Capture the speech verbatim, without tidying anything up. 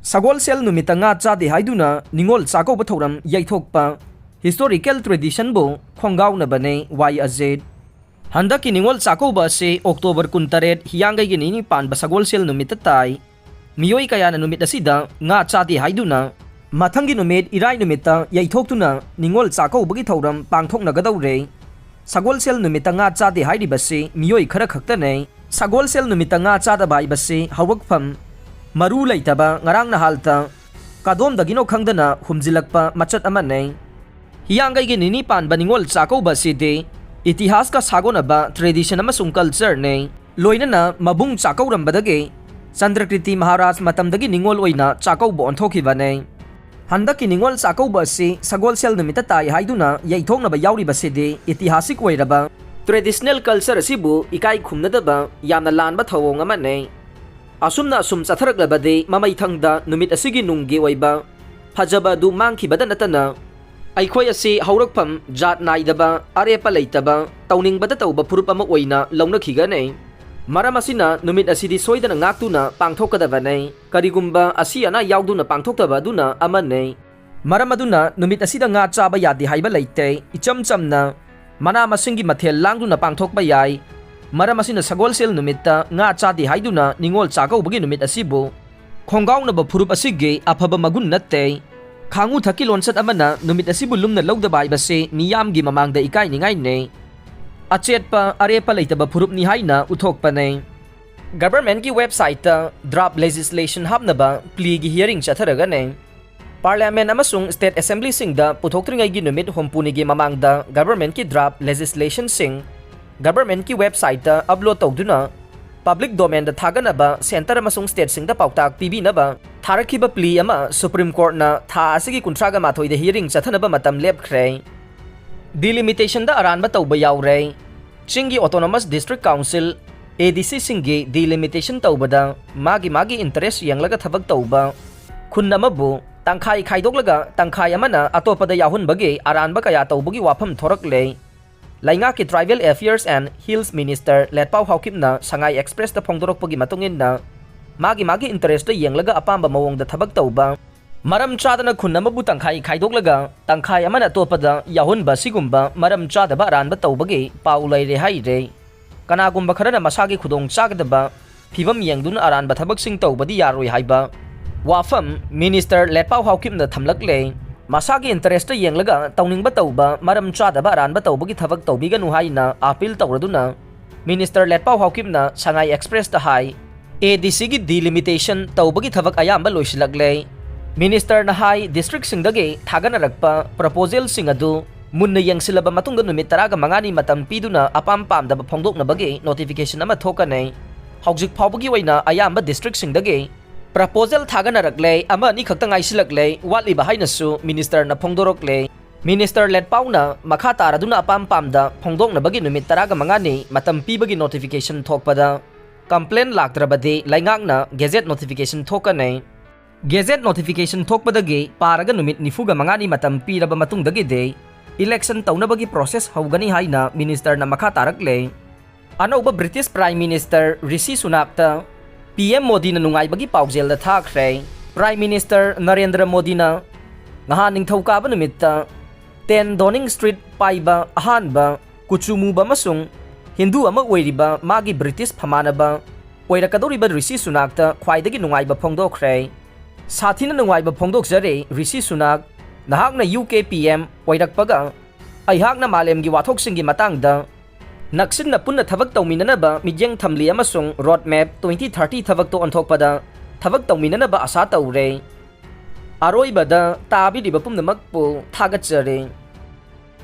ꯁꯒꯣꯜꯁꯦꯜ ꯅꯨꯃꯤꯠꯇ ꯉꯥ ꯆꯥꯗꯦ ꯍꯥꯏꯗꯨꯅ ꯅꯤꯉꯣꯜ ꯆꯥꯛꯀꯧꯕ ꯊꯧꯔꯝ ꯌꯩꯊꯣꯛꯄ historical traditionꯕꯨ ꯈꯣꯡꯒꯥꯎꯅꯕꯅꯦ ꯋꯥꯏ ꯑꯖꯤꯠ꯫ ꯍꯟꯗꯛꯀꯤ ꯅꯤꯉꯣꯜ ꯆꯥꯛꯀꯧꯕ ꯑꯁꯤ October ꯀꯨꯟꯇꯔꯦꯠ ꯍꯤꯌꯥꯡꯒꯩꯒꯤ ꯅꯤꯅꯤ ꯄꯥꯟꯕ ꯁꯒꯣꯜꯁꯦꯜ ꯅꯨꯃꯤꯠꯇ ꯇꯥꯏ꯫ ꯃꯤꯑꯣꯏ ꯀꯌꯥꯅ ꯅꯨꯃꯤꯠ ꯑꯁꯤꯗ ꯉꯥ ꯆꯥꯗꯦ ꯍꯥꯏꯗꯨꯅ ꯃꯊꯪꯒꯤ ꯅꯨꯃꯤꯠ ꯏꯔꯥꯏ ꯅꯨꯃꯤꯠꯇ ꯌꯩꯊꯣꯛꯇꯨꯅ ꯅꯤꯉꯣꯜ ꯆꯥꯛꯀꯧꯕꯒꯤ ꯊꯧꯔꯝ ꯄꯥꯡꯊꯣꯛꯅꯒꯗꯧꯔꯦ꯫ ꯁꯒꯣꯜꯁꯦꯜ ꯅꯨꯃꯤꯠꯇ ꯉꯥ ꯆꯥꯗꯦ ꯍꯥꯏꯔꯤꯕꯁꯤ ꯃꯤꯑꯣꯏ ꯈꯔ ꯈꯛꯇꯅꯦ꯫ ꯁꯒꯣꯜꯁꯦꯜ ꯅꯨꯃꯤꯠꯇ ꯉꯥ ꯆꯥꯗꯕ ꯍꯥꯏꯕꯁꯤ ꯍꯧꯔꯛꯐꯝ ꯃꯔꯨ ꯂꯩꯇꯕ ꯉꯔꯥꯡ ꯅꯍꯥꯜꯇ ꯀꯗꯣꯝꯗꯒꯤꯅꯣ ꯈꯪꯗꯅ ꯍꯨꯝꯖꯤꯜꯂꯛꯄ ꯃꯆꯠ ꯑꯃꯅꯦ꯫ ꯍꯤꯌꯥꯡꯒꯩꯒꯤ ꯅꯤꯅꯤ ꯄꯥꯟꯕ ꯅꯤꯉꯣꯜ ꯆꯥꯛꯀꯧꯕ ꯑꯁꯤꯗꯤ ꯏꯇꯤꯍꯥꯁꯀ ꯁꯥꯒꯣꯟꯅꯕ tradition ꯑꯃꯁꯨꯡ cultureꯅꯦ꯫ ꯂꯣꯏꯅꯅ ꯃꯕꯨꯡ ꯆꯥꯛꯀꯧꯔꯝꯕꯗꯒꯤ ꯆꯟꯗ꯭ꯔꯀ꯭ꯔꯤꯇꯤ ꯃꯍꯥꯔꯥꯖ ꯃꯇꯝꯗꯒꯤ ꯅꯤꯉꯣꯜ ꯑꯣꯏꯅ ꯆꯥꯛꯀꯧꯕ ꯑꯣꯟꯊꯣꯛꯈꯤꯕꯅꯦ꯫ ꯍꯟꯗꯛꯀꯤ ꯅꯤꯉꯣꯜ ꯆꯥꯛꯀꯧꯕ ꯑꯁꯤ ꯁꯒꯣꯜꯁꯦꯜ ꯅꯨꯃꯤꯠꯇ ꯇꯥꯏ ꯍꯥꯏꯗꯨꯅ ꯌꯩꯊꯣꯛꯅꯕ ꯌꯥꯎꯔꯤꯕꯁꯤꯗꯤ ꯏꯇꯤꯍꯥꯁꯤꯛ ꯑꯣꯏꯔꯕ traditional culture ꯑꯁꯤꯕꯨ ꯏꯀꯥꯏ ꯈꯨꯝꯅꯗꯕ ꯌꯥꯝꯅ ꯂꯥꯟꯕ ꯊꯧꯑꯣꯡ ꯑꯃꯅꯦ꯫ ꯑꯁꯨꯝꯅ ꯑꯁꯨꯝ ꯆꯠꯊꯔꯛꯂꯕꯗꯤ ꯃꯃꯩꯊꯪꯗ ꯅꯨꯃꯤꯠ ꯑꯁꯤꯒꯤ ꯅꯨꯡꯒꯤ ꯑꯣꯏꯕ ꯐꯖꯕ ꯑꯗꯨ ꯃꯥꯡꯈꯤꯕꯗ ꯅꯠꯇꯅ ꯑꯩꯈꯣꯏ ꯑꯁꯤ ꯍꯧꯔꯛꯐꯝ ꯖꯥꯠ ꯅꯥꯏꯗꯕ, ꯑꯔꯦꯞꯄ ꯂꯩꯇꯕ, ꯇꯧꯅꯤꯡꯕꯗ ꯇꯧꯕ ꯐꯨꯔꯨꯞ ꯑꯃ ꯑꯣꯏꯅ ꯂꯧꯅꯈꯤꯒꯅꯤ꯫ ꯃꯔꯝ ꯑꯁꯤꯅ ꯅꯨꯃꯤꯠ ꯑꯁꯤꯗꯤ ꯁꯣꯏꯗꯅ ꯉꯥꯛꯇꯨꯅ ꯄꯥꯡꯊꯣꯛꯀꯗꯕꯅꯤ꯫ ꯀꯔꯤꯒꯨꯝꯕ ꯑꯁꯤ ꯑꯅꯥ ꯌꯥꯎꯗꯨꯅ ꯄꯥꯡꯊꯣꯛꯇꯕ ꯑꯗꯨꯅ ꯑꯃꯅꯤ꯫ ꯃꯔꯝ ꯑꯗꯨꯅ ꯅꯨꯃꯤꯠ ꯑꯁꯤꯗ ꯉꯥ ꯆꯥꯕ ꯌꯥꯗꯦ ꯍꯥꯏꯕ ꯂꯩꯇꯦ꯫ ꯏꯆꯝ ꯆꯝꯅ ꯃꯅꯥ ꯃꯁꯤꯡꯒꯤ ꯃꯊꯦꯜ ꯂꯥꯡꯗꯨꯅ ꯄꯥꯡꯊꯣꯛꯄ ꯌꯥꯏ꯫ ꯃꯔꯝ ꯑꯁꯤꯅ ꯁꯒꯣꯜꯁꯦꯜ ꯅꯨꯃꯤꯠꯇ ꯉꯥ ꯆꯥꯗꯦ ꯍꯥꯏꯗꯨꯅ ꯅꯤꯉꯣꯜ ꯆꯥꯛꯀꯧꯕꯒꯤ ꯅꯨꯃꯤꯠ ꯑꯁꯤꯕꯨ ꯈꯣꯡꯒꯥꯎꯅꯕ ꯐꯨꯔꯨꯞ ꯑꯁꯤꯒꯤ ꯑꯐꯕ ꯃꯒꯨꯟ ꯅꯠꯇꯦ꯫ ꯈꯥꯡꯉꯨ ꯊꯛꯀꯤ ꯂꯣꯟꯆꯠ ꯑꯃꯅ ꯅꯨꯃꯤꯠ ꯑꯁꯤꯕꯨ ꯂꯨꯝꯅ ꯂꯧꯗꯕ ꯍꯥꯏꯕꯁꯤ ꯃꯤꯌꯥꯝꯒꯤ ꯃꯃꯥꯡꯗ ꯏꯀꯥꯏꯅꯤꯡꯉꯥꯏꯅꯦ꯫ ꯑꯆꯦꯠꯄ ꯑꯔꯦꯞꯄ ꯂꯩꯇꯕ ꯐꯨꯔꯨꯞꯅꯤ ꯍꯥꯏꯅ ꯎꯠꯊꯣꯛꯄꯅꯦ꯫ Governmentꯀꯤ websiteꯇ draft legislation ꯍꯥꯞꯅꯕ pleaꯒꯤ hearing ꯆꯠꯊꯔꯒꯅꯦ꯫ Parliament ꯑꯃꯁꯨꯡ state assemblyꯁꯤꯡꯗ ꯄꯨꯊꯣꯛꯇ꯭ꯔꯤꯉꯩꯒꯤ ꯅꯨꯃꯤꯠ ꯍꯨꯝꯐꯨꯅꯤꯒꯤ ꯃꯃꯥꯡꯗ governmentꯀꯤ draft legislationꯁꯤꯡ governmentꯀꯤ websiteꯇ upload ꯇꯧꯗꯨꯅ public domainꯗ ꯊꯥꯒꯠꯅꯕ centre ꯑꯃꯁꯨꯡ stateꯁꯤꯡꯗ ꯄꯥꯎꯇꯥꯛ ꯄꯤꯕꯤꯅꯕ ꯊꯥꯔꯛꯈꯤꯕ plea ꯑꯃ Supreme Courtꯅ ꯊꯥ ꯑꯁꯤꯒꯤ ꯀꯨꯟꯊ꯭ꯔꯥꯒ ꯃꯥꯊꯣꯏꯗ hearing ꯆꯠꯊꯅꯕ ꯃꯇꯝ ꯂꯦꯞꯈ꯭ꯔꯦ꯫ Delimitationꯗ ꯑꯔꯥꯟꯕ ꯇꯧꯕ ꯌꯥꯎꯔꯦ꯫ ꯆꯤꯡꯒꯤ Autonomous District Council, ADCꯁꯤꯡꯒꯤ delimitation ꯇꯧꯕꯗ ꯃꯥꯒꯤ ꯃꯥꯒꯤ interest ꯌꯦꯡꯂꯒ ꯊꯕꯛ ꯇꯧꯕ, ꯈꯨꯟ ꯑꯃꯕꯨ ꯇꯪꯈꯥꯏ ꯈꯥꯏꯗꯣꯛꯂꯒ ꯇꯪꯈꯥꯏ ꯑꯃꯅ ꯑꯇꯣꯞꯄꯗ ꯌꯥꯎꯍꯟꯕꯒꯤ ꯑꯔꯥꯟꯕ ꯀꯌꯥ ꯇꯧꯕꯒꯤ ꯋꯥꯐꯝ ꯊꯣꯔꯛꯂꯦ꯫ ꯂꯩꯉꯥꯛꯀꯤ Tribal Affairs and Hills Minister ꯂꯦꯠꯄꯥꯎ ꯍꯥꯎꯀꯤꯞꯅ ꯁꯉꯥꯏ Expressꯇ ꯐꯣꯡꯗꯣꯔꯛꯄꯒꯤ ꯃꯇꯨꯡ ꯏꯟꯅ, ꯃꯥꯒꯤ ꯃꯥꯒꯤ interest ꯌꯦꯡꯂꯒ ꯑꯄꯥꯝꯕ ꯃꯑꯣꯡꯗ ꯊꯕꯛ ꯇꯧꯕ, ꯃꯔꯝ ꯆꯥꯗꯅ ꯈꯨꯟ ꯑꯃꯕꯨ ꯇꯪꯈꯥꯏ ꯈꯥꯏꯗꯣꯛꯂꯒ ꯇꯪꯈꯥꯏ ꯑꯃꯅ ꯑꯇꯣꯞꯄꯗ ꯌꯥꯎꯍꯟꯕ, ꯑꯁꯤꯒꯨꯝꯕ ꯃꯔꯝ ꯆꯥꯗꯕ ꯑꯔꯥꯟꯕ ꯇꯧꯕꯒꯤ ꯄꯥꯎ ꯂꯩꯔꯦ ꯍꯥꯏꯔꯦ꯫ ꯀꯅꯥꯒꯨꯝꯕ ꯈꯔꯅ ꯃꯁꯥꯒꯤ ꯈꯨꯗꯣꯡ ꯆꯥꯒꯗꯕ ꯐꯤꯕꯝ ꯌꯦꯡꯗꯨꯅ ꯑꯔꯥꯟꯕ ꯊꯕꯛꯁꯤꯡ ꯇꯧꯕꯗꯤ ꯌꯥꯔꯣꯏ ꯍꯥꯏꯕ ꯋꯥꯐꯝ Minister ꯂꯦꯠꯄꯥꯎ ꯍꯥꯎꯀꯤꯞꯅ ꯊꯝꯂꯛꯂꯦ꯫ ꯃꯁꯥꯒꯤ interest ꯌꯦꯡꯂꯒ ꯇꯧꯅꯤꯡꯕ ꯇꯧꯕ, ꯃꯔꯝ ꯆꯥꯗꯕ ꯑꯔꯥꯟꯕ ꯇꯧꯕꯒꯤ ꯊꯕꯛ ꯇꯧꯕꯤꯒꯅꯨ ꯍꯥꯏꯅ appeal ꯇꯧꯔꯗꯨꯅ Minister ꯂꯦꯠꯄꯥꯎ ꯍꯥꯎꯀꯤꯞꯅ ꯁꯉꯥꯏ Expressꯇ ꯍꯥꯏ, ADCꯒꯤ delimitation ꯇꯧꯕꯒꯤ ꯊꯕꯛ ꯑꯌꯥꯝꯕ ꯂꯣꯏꯁꯤꯜꯂꯛꯂꯦ꯫ Ministerꯅ ꯍꯥꯏ, districtꯁꯤꯡꯗꯒꯤ ꯊꯥꯒꯠꯅꯔꯛꯄ proposalꯁꯤꯡ ꯑꯗꯨ ꯃꯨꯟꯅ ꯌꯦꯡꯁꯤꯜꯂꯕ ꯃꯇꯨꯡꯗ ꯅꯨꯃꯤꯠ ꯇꯔꯥꯒ ꯃꯉꯥꯅꯤ ꯃꯇꯝ ꯄꯤꯗꯨꯅ ꯑꯄꯥꯝ ꯄꯥꯝꯗꯕ ꯐꯣꯡꯗꯣꯛꯅꯕꯒꯤ notification ꯑꯃ ꯊꯣꯛꯀꯅꯤ꯫ ꯍꯧꯖꯤꯛ ꯐꯥꯎꯕꯒꯤ ꯑꯣꯏꯅ ꯑꯌꯥꯝꯕ districtꯁꯤꯡꯗꯒꯤ proposal ꯊꯥꯒꯠꯅꯔꯛꯂꯦ, ꯑꯃ ꯑꯅꯤ ꯈꯛꯇ ꯉꯥꯏꯁꯤꯜꯂꯛꯂꯦ, ꯋꯥꯠꯂꯤꯕ ꯍꯥꯏꯅꯁꯨ Ministerꯅ ꯐꯣꯡꯗꯣꯔꯛꯂꯦ꯫ Minister ꯂꯦꯠꯄꯥꯎꯅ ꯃꯈꯥ ꯇꯥꯔꯗꯨꯅ ꯑꯄꯥꯝ ꯄꯥꯝꯗ ꯐꯣꯡꯗꯣꯛꯅꯕꯒꯤ ꯅꯨꯃꯤꯠ ꯇꯔꯥꯒ ꯃꯉꯥꯅꯤ ꯃꯇꯝ ꯄꯤꯕꯒꯤ notification ꯊꯣꯛꯄꯗ complaint ꯂꯥꯛꯇ꯭ꯔꯕꯗꯤ ꯂꯩꯉꯥꯛꯅ gazette notification ꯊꯣꯛꯀꯅꯤ꯫ Gazette notification ꯊꯣꯛꯄꯗꯒꯤ ꯄꯥꯔꯒ ꯅꯨꯃꯤꯠ ꯅꯤꯐꯨꯒ ꯃꯉꯥꯅꯤ ꯃꯇꯝ ꯄꯤꯔꯕ ꯃꯇꯨꯡꯗꯒꯤꯗꯤ election ꯇꯧꯅꯕꯒꯤ process ꯍꯧꯒꯅꯤ ꯍꯥꯏꯅ Ministerꯅ ꯃꯈꯥ ꯇꯥꯔꯛꯂꯦ꯫ ꯑꯅꯧꯕ British Prime Minister ꯔꯤꯁꯤ ꯁꯨꯅꯥꯛꯇ PM ꯃꯣꯗꯤꯅ ꯅꯨꯡꯉꯥꯏꯕꯒꯤ ꯄꯥꯎꯖꯦꯜꯗ ꯊꯥꯈ꯭ꯔꯦ꯫ Prime Minister ꯅꯔꯦꯟꯗ꯭ꯔ ꯃꯣꯗꯤꯅ ꯉꯍꯥꯟ ꯅꯤꯡꯊꯧꯀꯥꯕ ꯅꯨꯃꯤꯠꯇ ten Downing Street ꯄꯥꯏꯕ ꯑꯍꯥꯟꯕ ꯀꯨꯆꯨ ꯃꯨꯕ ꯑꯃꯁꯨꯡ ꯍꯤꯟꯗꯨ ꯑꯃ ꯑꯣꯏꯔꯤꯕ ꯃꯥꯒꯤ British ꯐꯃꯥꯟꯅꯕ ꯑꯣꯏꯔꯛꯀꯗꯧꯔꯤꯕ ꯔꯤꯁꯤ ꯁꯨꯅꯥꯛꯇ ꯈ꯭ꯋꯥꯏꯗꯒꯤ ꯅꯨꯡꯉꯥꯏꯕ ꯐꯣꯡꯗꯣꯛꯈ꯭ꯔꯦ꯫ ꯁꯥꯊꯤꯅ ꯅꯨꯡꯉꯥꯏꯕ ꯐꯣꯡꯗꯣꯛꯆꯔꯤ ꯔꯤꯁꯤ ꯁꯨꯅꯥꯛ, ꯅꯍꯥꯛꯅ UK PM ꯑꯣꯏꯔꯛꯄꯒ ꯑꯩꯍꯥꯛꯅ ꯃꯥꯂꯦꯝꯒꯤ ꯋꯥꯊꯣꯛꯁꯤꯡꯒꯤ ꯃꯇꯥꯡꯗ ꯅꯛꯁꯤꯟꯅ ꯄꯨꯟꯅ ꯊꯕꯛ ꯇꯧꯃꯤꯟꯅꯅꯕ ꯃꯤꯠꯌꯦꯡ ꯊꯝꯂꯤ ꯑꯃꯁꯨꯡ road map twenty thirty ꯊꯕꯛꯇ ꯑꯣꯟꯊꯣꯛꯄꯗ ꯊꯕꯛ ꯇꯧꯃꯤꯟꯅꯅꯕ ꯑꯥꯁꯥ ꯇꯧꯔꯦ꯫ ꯑꯔꯣꯏꯕꯗ ꯇꯥꯕꯤꯔꯤꯕ ꯄꯨꯝꯅꯃꯛꯄꯨ ꯊꯥꯒꯠꯆꯔꯤ꯫